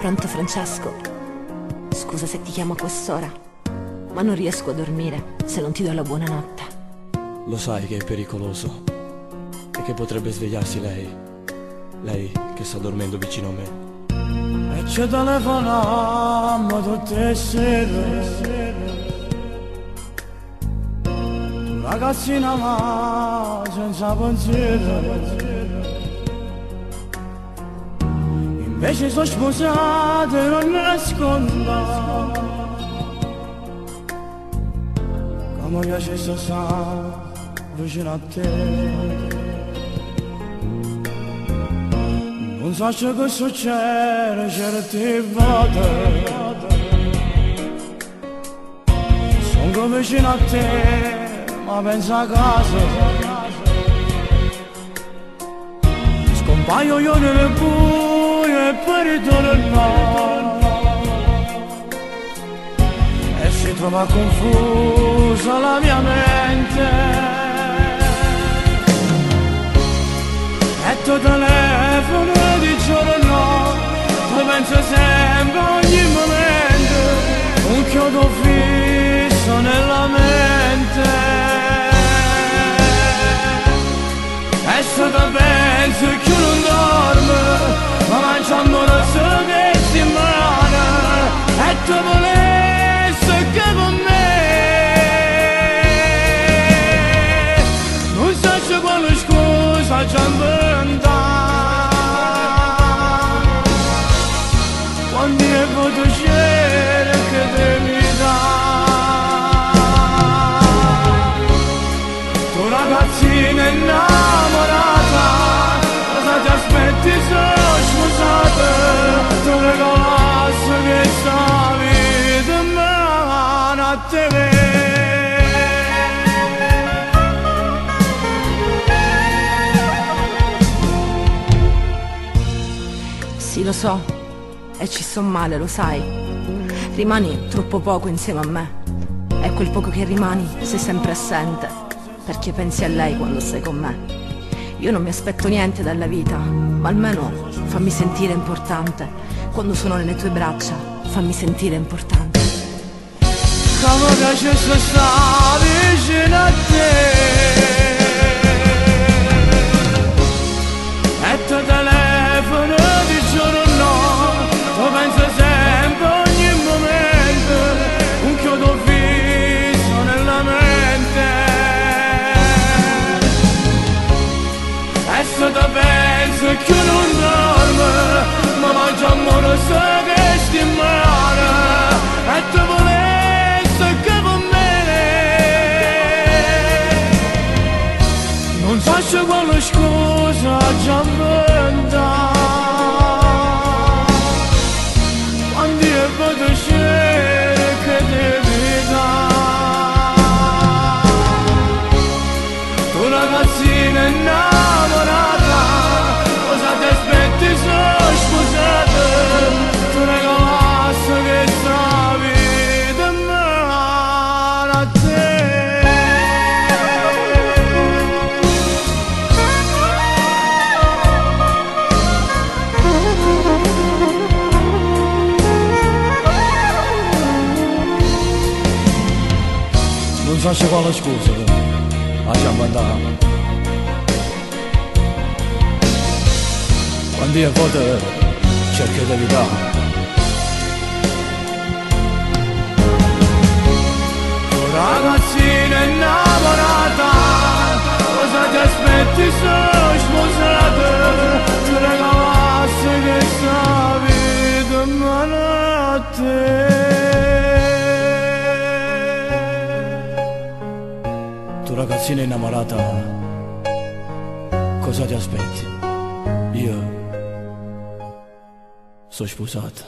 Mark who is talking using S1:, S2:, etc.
S1: Pronto Francesco? Scusa se ti chiamo a quest'ora, ma non riesco a dormire se non ti do la buonanotte.
S2: Lo sai che è pericoloso e che potrebbe svegliarsi lei, lei che sta dormendo vicino a me.
S3: E ci telefonammo tutte le sere. Tu ragazzina ma senza pensiero. Invece sono sposato e non nascondo. Come piace stare vicino a te. Non so che succede certe volte. Sono vicino a te, ma penso a casa. Scompaio io nel buio e poi ritorno. E si trova confusa la mia mente. E tu telefono di giorno, tu penso sempre ogni momento, un chiodo fisso nella mente. E se ti penso che non dormo, ma mangiamo una settimana, e tu volessi che con me non so quale scusa già inventare. Quando è piacere che devi dare. Tu ragazzina innamorata, cosa ti aspetti se sposata? Tu regalassi che stavi di mano a te.
S1: Sì, lo so, e ci sto male, lo sai. Rimani troppo poco insieme a me. E quel poco che rimani sei sempre assente, perché pensi a lei quando sei con me. Io non mi aspetto niente dalla vita, ma almeno fammi sentire importante. Quando sono nelle tue braccia, fammi sentire importante.
S3: Come piace se sta vicino a te. E ti telefono di giorno, tu pensi sempre ogni momento, un chiodo fisso nella mente. E se ti penso che non dormo, ma mangiamo una settimana, e ti volessi che con me non so quale scusa già inventare. Quando è piacere che devi dare. Tu ragazzina innamorata, cosa ti aspetti se sposata? Tu regalassi che stavi di mano a te.
S2: Non so quale scusa, lasciamo andare. Quando io a volte cerco di evitare.
S3: Tu ragazzina innamorata, cosa ti aspetti se sposata? Tu regalassi che stavi di mano a te.
S2: Tu ragazzina innamorata, cosa ti aspetti? Io sono sposato.